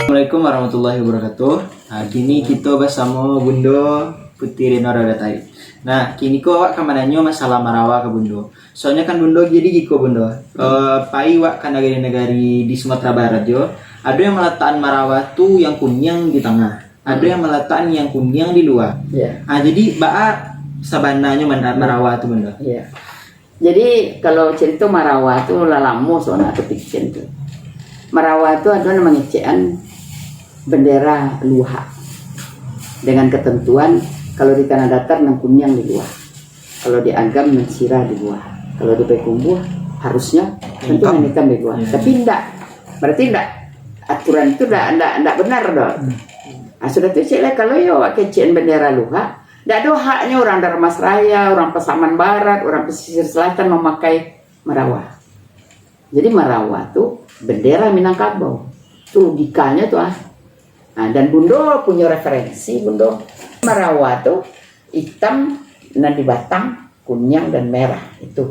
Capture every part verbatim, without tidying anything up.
Assalamualaikum warahmatullahi wabarakatuh. Ha, kini kito basamo Bundo Putih Reno Radatai. Nah, kini ko awak ka mananyo masalah marawa ka Bundo. Soalnyo kan Bundo jadi giko Bundo. Eh, pai wak ka nagari-nagari di Sumatera Barat jo. Ado yang malatakan marawa tu yang kuniang di tangah. Ado yang malatakan yang kuniang di lua. Ya. Ha, jadi baa sabananyo mana-, marawa tu Bundo? Ya. Jadi, kalau carito marawa tu lah lamo sabananyo tapikian tu. Marawa tu ado nan mangecekan bendera luhak dengan ketentuan kalau di Tanah Datar nan kuniang di lua, kalau di Agam nan sirah di lua, kalau di Payakumbuh harusnya tentu nan hitam di lua. Ya. Tapi ndak, berarti ndak, aturan tu ndak, ndak, ndak benar doh. Hmm. Ah, sudah tu cek lah, kalau yo awak kecekan bendera luhak, ndak ado haknyo urang Dharmasraya, urang Pasaman Barat, urang Pesisir Selatan mamakai marawa. Jadi marawa tu bendera Minangkabau. Tu logikanyo tu ah. Nah, dan Bundo punyo referensi Bundo. Marawa tu itam nan di batang, kuniang dan merah itu.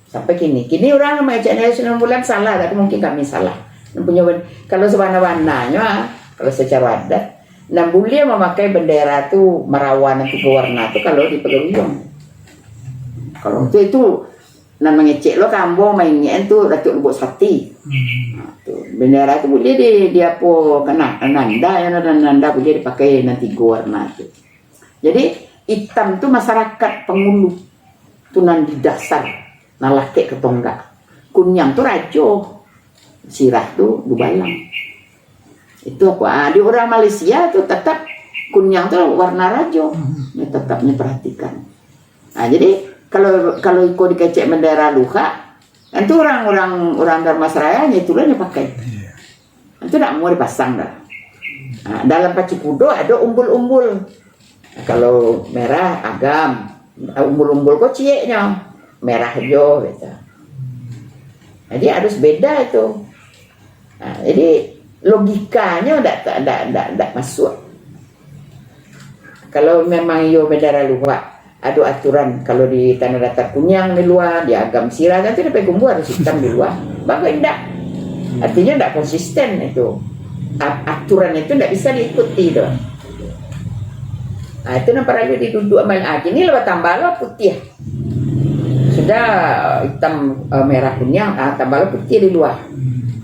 Sampai kini. Kini urang mangecek Naya Sunan Bulan salah, tapi mungkin kami salah. Nan punyo ben-, kalau sabana-bananyo, ah, kalau sacaro adat, nan buliah mamakai bendera tu marawa nan tigo warna tu kalau di Pagaruyuang. Kalau tu itu nan mangecek lo ka ambo maingek tu Datuak Lubuk Sati. Hmm. Nah, tu. Bendera tu buliah di, di apo kena, nanda, ya, nanda buliah dipakai nan tigo warna tu. Jadi, itam tu masyarakat pangulu. Tu nan di dasar, nan lakek ka tonggak. Kuniang tu rajo, sirah tu dubalang. Itu aku, ah, di urang Malaysia tu tetap kuniang tu warna rajo. Hmm. Nyo tetap nyo perhatikan. Ah, jadi, kalau, kalau iko dikecek bendera luhak, kan tu urang, urang, urang Dharmasraya nyo itulah nyo pakai. Iya. Itu ndak mau dipasang dah. Ha, dalam pacu kudo ado umbul-umbul. Kalau merah, Agam. Umbul-umbul ko cieknyo. Merah jo, gitu. Jadi, harus beda itu. Ha, jadi, logikanyo ndak, ndak, ndak, ndak masuk. Kalau memang iyo bendera luhak, ado aturan, kalau di Tanah Datar kuniang di lua, di Agam sirah, kan tu di Payakumbuh harus hitam di lua. Bagus indak? Artinya ndak konsisten itu. A-, aturan itu ndak bisa diikuti tu. Nah, itu nan paralu diduduak amal. Ah, kini lah batambah lah putiah. Sudah hitam, eh, merah kuniang, ah, tambah lah putiah di lua.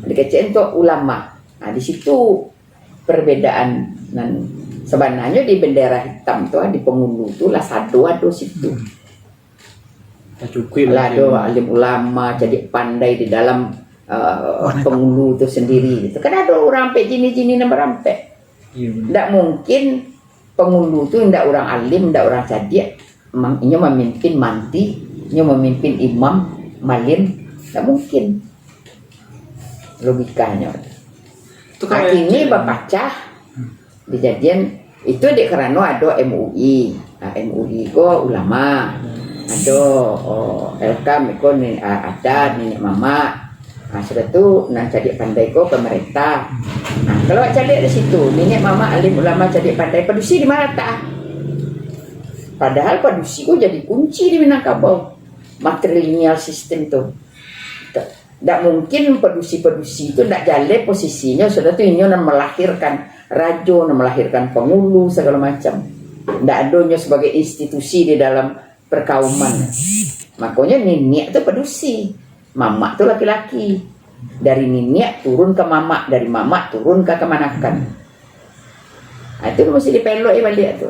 Dikecek tu ulama. Nah, di situ perbedaan nan sabananyo di bendera hitam tu, ah, di pangulu tu lah sado ado situ. Hmm. Lah cukuik lah mungkin. Ado alim ulama, cadiak pandai di dalam, uh, pangulu tu sendiri gitu. Kan ado urang ampek jini-jini nan barampek. Iya, benar. Ndak mungkin pangulu tu ndak urang alim, ndak urang cadiak. Mang-, inyo mamimpin manti, inyo mamimpin imam, malim, ndak mungkin. Logikanyo. Tu kalau kini bapacah, dijadian itu dek karano ado M U I. Ah, M U I ko ulama. Ado, oh, L K M iko ni, ah, adat, niniak mamak. Ah, sudah tu nan cadiak pandai ko pemerintah. Ah, kalau awak caliak di situ, niniak mamak, alim ulama, cadiak pandai, padusi di ma latak? Padahal padusi ko jadi kunci di Minangkabau. Matrilineal system tu. Ndak mungkin padusi-padusi tu ndak jaleh posisinyo, sudah tu inyo nan melahirkan rajo, nan melahirkan pangulu, sagalo macam. Ndak ado inyo sabagai institusi di dalam perkauman. Makonyo niniak tu padusi, mamak tu laki-laki. Dari niniak turun ka mamak, dari mamak turun ka kamanakan. Ah, itu mesti dipelok baliak tu.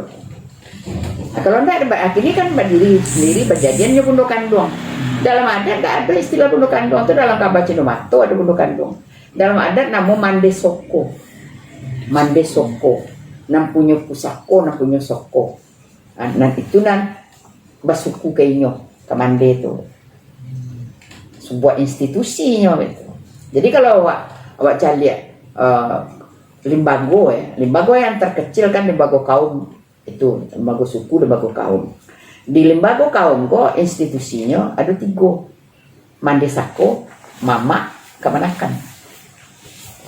Ah, kalau ndak, ba-, akhirnyo kan badiri sandiri, bajadian jo bundo kanduang. Dalam adat ndak ado istilah bundo kanduang tu, dalam kaba Cindamato ado bundo kanduang. Dalam adat namo mande soko. Mande soko. Nan punyo pusako, nan punyo soko. Ah, nan itu nan basuku ka inyo, ka mande tu. Sabuah institusinyo itu. Jadi kalau awak, awak caliak, eh, limbago, ya, limbago yang terkecil kan limbago kaum itu, limbago suku, limbago kaum. Di limbago kaum ko institusinyo ado tigo. Mande sako, mamak, kamanakan.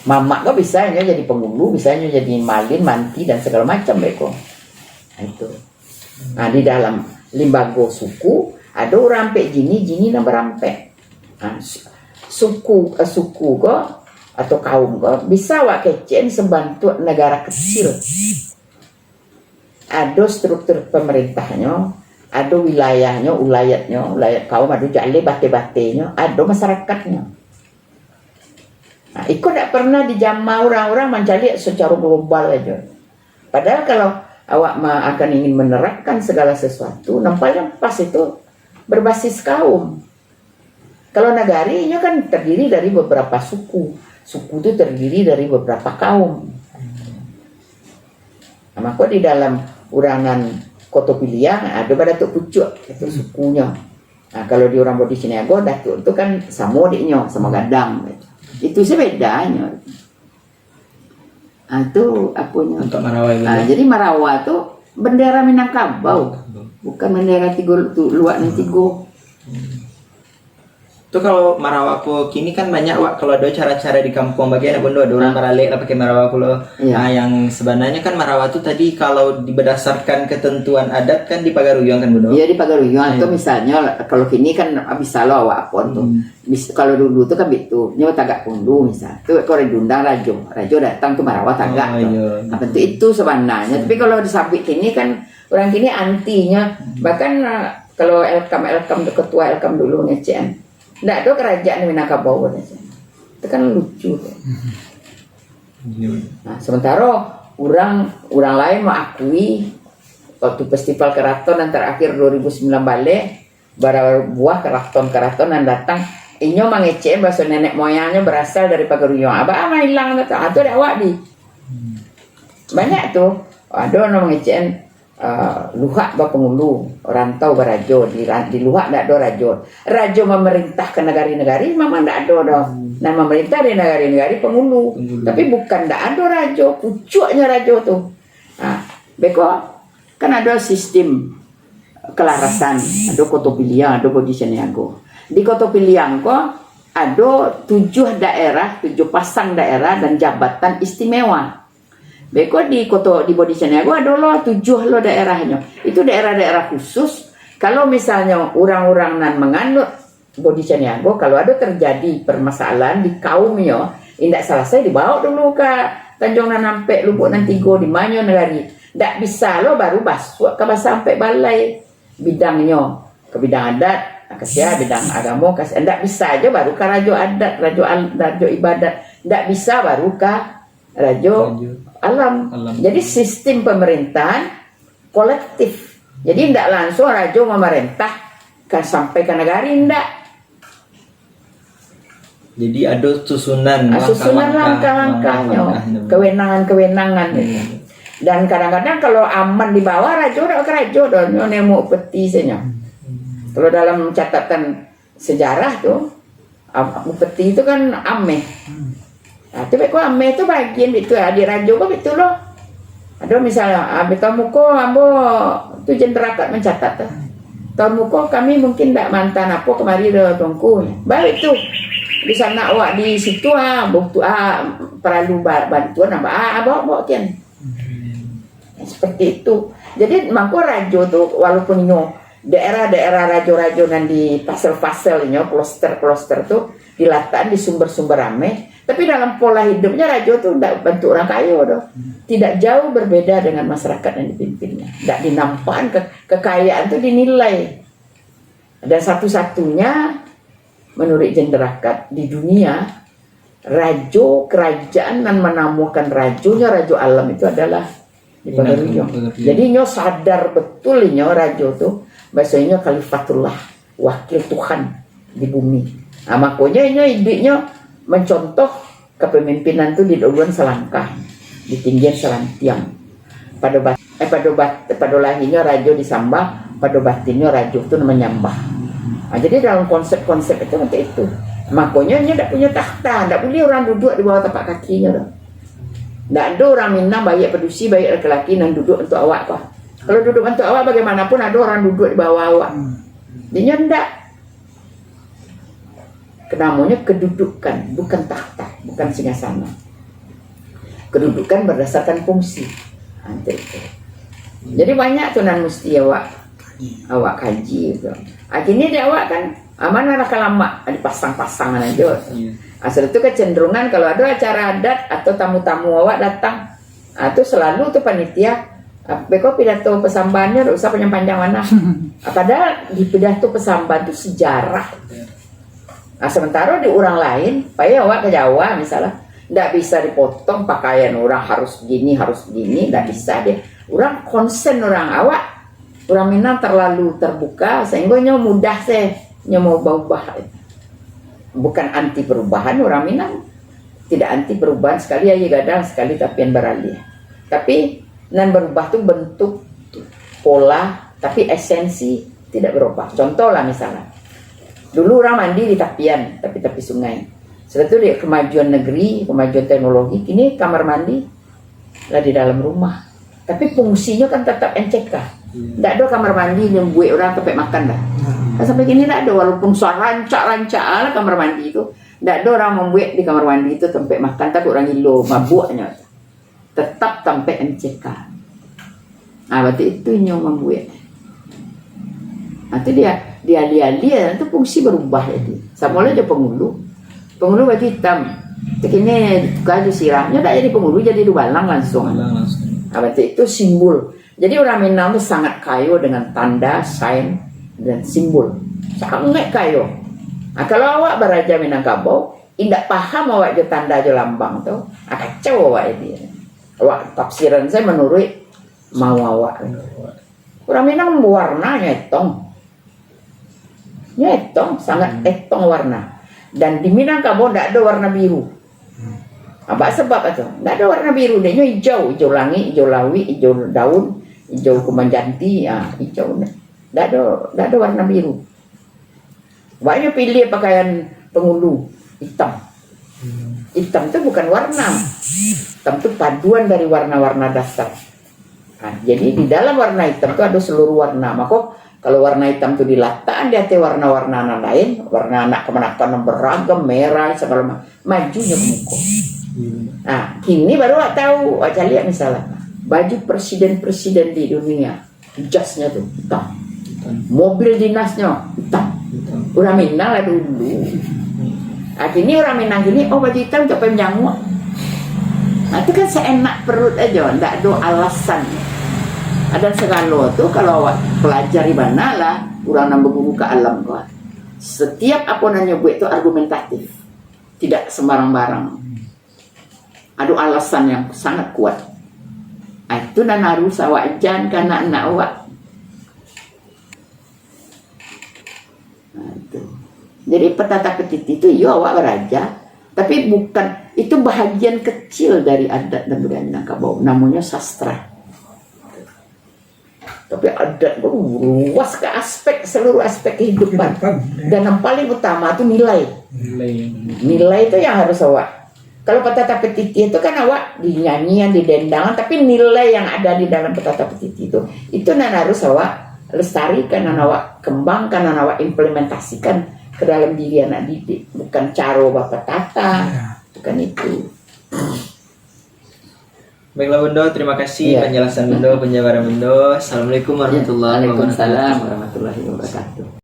Mamak ko bisa inyo jadi pangulu, bisa inyo jadi malin, manti, dan sagalo macam beko. Nah, itu. Nah, di dalam limbago suku, ado urang ampek jini, jini nan barampek. Nah, su-, suku, eh, suku ko atau kaum ko bisa awak kecekan sabantuak nagara kecil. Ado struktur pamerintahnyo, ado wilayahnyo, ulayatnyo, ulayat kaum, ado jaleh bateh-batehnyo, ado masarakatnyo. Nah, iko ndak pernah dijama urang-urang mancaliak sacaro global ajo. Padahal kalau awak ma-, akan ingin menerapkan segala sesuatu, nan paling pas itu berbasis kaum. Kalau nagari, inyo kan terdiri dari beberapa suku. Suku tu terdiri dari beberapa kaum. Nah, mako di dalam urang nan Koto Piliang, ado Badatuak Pucuak, itu sukunyo. Nah, kalau di urang Bodi Caniago, Datuak tu kan samo dek nyo, samo gadang. Itu se bedanyo. Ah, tu aponyo. Untuak Marawa itu. Ah, jadi Marawa tu bendera Minangkabau. Minangkabau. Bukan bendera tigo tu, luak nan tigo. Hmm. Tu kalau Marawa ko kini kan banyak, Wak, kalau ado acara-acara di kampuang bagian, Bun, ado urang baralek lah pakai Marawa pulo. Iya. Ah, yang sebenarnya kan Marawa tu tadi kalau di-, berdasarkan ketentuan adat kan di Pagaruyuang kan, Bun? Iya, di Pagaruyuang. Iya. Atau misalnya kalau kini kan bisa lo awak apon tu. Hmm. Mis-, kalau dulu tu kan bitu, nyo tagak pundu misal. Tu kalau diundang rajo, rajo datang tu Marawa tagak tu. Oh, iya. Apa tu itu sebenarnya. Hmm. Tapi kalau disabuik kini kan, urang kini antinyo. Hmm. Bahkan, ah, kalau Elkam, Elkam tu, ketua Elkam dulu ngecek kan. Ndak ado kerajaan Minangkabau ngecek. Itu kan lucu tu. Hmm. Iya. Nah, sementara urang, urang lain mengakui waktu Festival Keraton yang terakhir dua ribu sembilan baleh, bara buah keraton-keraton nan datang, inyo mangecek bahaso nenek moyangnyo berasal dari Pagaruyuang. Abah mah ilang tu, ah, tu dek awak di. Hmm. Banyak tu. Ado nan mangecek, eh, Luhak bapangulu, rantau barajo, di ra-, di Luhak ndak ado rajo. Rajo mamarintah ka nagari-nagari memang ndak ado doh. Hmm. Nan mamarintah di nagari-nagari pangulu. Pangulu. Tapi bukan ndak ado rajo, pucuaknyo rajo tu. Ha, beko kan ado sistim kelarasan, ado Koto Piliang, ado Bodi Caniago. Di Koto Piliang ko ado tujuah daerah, tujuah pasang daerah dan jabatan istimewa. Beko di Koto, di Bodi Caniago ado lo tujuah lo daerahnyo. Itu daerah-daerah khusus. Kalau misalnyo urang-urang nan manganut Bodi Caniago, kalau ado terjadi permasalahan di kaumnyo, indak salasai dibaok dulu ka Tanjuang Nan Ampek, Lubuak Nan Tigo, di manyo nagari. Ndak bisa lo baru basuak ka Basa Ampek Balai bidangnyo, ka bidang adat, ka sia bidang agamo, ka sia, ndak bisa jo baru ka rajo adat, rajo al-, rajo ibadat, ndak bisa baru ka rajo alam. Rajo alam. Jadi sistim pemerintahan kolektif. Jadi ndak langsung rajo mamarentah ka, sampai ka nagari, ndak. Jadi ado susunan, ah, susunan langkah-langkah, langkah-langkahnyo, langkah-langkahnyo. Kewenangan-kewenangan. Hmm. Dan kadang-kadang kalau aman di bawah, rajo dak karajo doh, nyo nemo peti sajo. Hmm. Kalau dalam catatan sejarah tu, am-, upeti tu kan ameh. Hmm. Ah, tu beko ameh tu bagian itu, adik rajo ko itu lo. Ado misalnyo, ah, betamu ko ambo tu jenderakat mencatat tu. Tamu ko kami mungkin dak mantan apo kamari doh, Tuanku. Baik tu. Di sana awak di situ, ah, butuh, ah, paralu ba-, bantuan, ah, ba-, ah, bawa, bawa kian. Hmm. Seperti itu. Jadi, mangko rajo tu, walaupun inyo daerah-daerah rajo-rajo nan di pasel-pasel inyo, kloster-kloster tu, dilatakan di sumber-sumber ameh, tapi dalam pola hidupnya rajo tu ndak bantuk orang kayo doh. Hmm. Tidak jauh berbeda dengan masyarakat yang dipimpinnya. Ndak dinampakan ke-, kekayaan tu dinilai. Dan satu-satunya, menurut Jenderakat, di dunia, rajo, kerajaan nan manamokan rajonyo, rajo alam itu adalah di Minangkabau, Pagaruyuang. Pagaruyuang. Jadi, inyo sadar betul inyo rajo tu, bahasa inyo Khalifatullah, wakil Tuhan di bumi. Nah, makonyo inyo iduiknyo mencontoh kepemimpinan tu di duluan salangkah, di tinggian salantiang. Pado bat-, eh, pado bat-, pado lahianyo rajo disambah, pado batinnyo rajo tu manyambah. Ha, jadi dalam konsep-konsep itu macam itu. Makonyo inyo dak punyo takhta, dak buliah urang duduak di bawah tapak kakinyo tu. Ndak ado urang Minang, baiak padusi, baiak laki-laki nan duduak bantuak awak ko. Kalau duduak bantuak awak, bagaimanapun ado urang duduak di bawah awak. Hmm. Inyo ndak. Namonyo kedudukan, bukan takhta, bukan singgasana. Kedudukan berdasarkan fungsi. Ha, itu, itu. Jadi banyak tu nan mesti awak, awak kaji tu. Akhirnyo di awak kan, Aman lah ka lamak, dipasang-pasangan aja. Iya. Asal tu kecenderungan kalau ada acara adat atau tamu-tamu awak datang, ah, tu selalu tu panitia, ah, beko pidato pesambahan nyo dak usah panjang-panjang bana. Ah, padahal di pidato pesambahan tu sejarah. Iya. Nah, sementara di urang lain, pai awak ka Jawa misalnya, ndak bisa dipotong pakaian urang harus gini, harus gini, ndak bisa deh. Urang konsen urang awak, urang Minang terlalu terbuka, sehingga nyo mudah se, nyo mau berubah. Bukan anti perubahan urang Minang, tidak anti perubahan, sekali aia gadang, sekali tapian baralih. Tapi nan berubah tu bentuk, pola, tapi esensi tidak berubah. Contoh lah misalnya, dulu urang mandi di tapian, tapi-tapi sungai. Sudah tu dek kemajuan negeri, kemajuan teknologi, kini kamar mandi lah di dalam rumah. Tapi fungsinyo kan tetap M C K. Iya. Ndak ado kamar mandi nan buek urang tampek makan dah. Hmm. Kan sampai kini ndak ado, walaupun sarancak-rancak lah kamar mandi tu, ndak ado urang mambuek di kamar mandi tu tampek makan, takut urang gilo, mabuaknyo. Tetap tampek M C K. Ah, berarti itu inyo mambuek. Ah, tu dia, di alia-alia tu fungsi berubah jadi. Samo lah jo pangulu. Pangulu baju itam. Tu kini tukar jo sirah. Nyo dak jadi pangulu, jadi dubalang langsung. Dubalang langsung. Ah, berarti itu simbol. Jadi urang Minang tu sangat kayo dengan tanda, sign, dan simbol. Sangat kayo. Ah, kalau awak baraja Minangkabau, indak paham awak jo tanda jo lambang tu, ah, kacau awak jadi. Awak tafsiran sajo manuruik mau awak. Urang Minang warnanyo etong. Nyo etong, sangat Hmm. etong warna. Dan di Minangkabau ndak ado warna biru. Hmm. Apa sebab tu? Ndak ado warna biru, dek nyo ijau, ijau langik, ijau lawik, ijau daun, ijau kumbang janti, ah, ijau. Ndak ado, ndak ado warna biru. Awak nyo pilih pakaian pangulu itam. Hmm. Itam tu bukan warna. Itam tu paduan dari warna-warna dasar. Nah, jadi di dalam warna itam tu ado seluruh warna. Mako, kalau warna itam tu dilatakan di ateh warna-warna nan lain, warna anak kamanakan nan beragam, merah, sagalo ma-, majunyo ka muko. Hmm. Nah, kini baru awak tahu, awak caliak misalnya, baju presiden-presiden di dunia, jasnyo tu itam. Itam. Mobil dinasnyo itam. Itam. Urang Minang lah dulu. Ah, kini urang Minang kini, oh, baju itam untuak pai manjanguak. Nah, itu kan seenak perut aja, ndak ado alasan. Dan segalo tu, kalau awak pelajari bana lah, urang nan baguru ka alam tu, ah. Setiap apo nan nyo buek tu argumentatif. Tidak sembarang-barang. Ado alasan yang sangat kuat. Ah, itu nan harus awak ajan ka anak-anak awak. Nah, itu. Jadi, petata petiti itu, iyo, awak baraja, tapi bukan, itu bahagian kecil dari adat dan budaya Minangkabau, namonyo sastra. Tapi adat tu luas ka aspek, seluruh aspek kehidupan. Kehidupan, ya. Dan yang paling utama tu nilai. Nilai. Nilai tu yang harus awak. Kalau petata petiti itu kan awak di nyanyian, di dendangan, tapi nilai yang ada di dalam petata petiti itu, itu nan harus awak lestarikan, nan awak kembangkan, nan awak implementasikan ke dalam diri anak didik. Bukan caro bapetata, Ya. bukan itu. Baiklah, Bundo, terima kasih Iya. penjelasan Bundo, penjabaran Bundo. Assalamualaikum warahmatullahi Waalaikumsalam wabarakatuh. warahmatullahi wabarakatuh.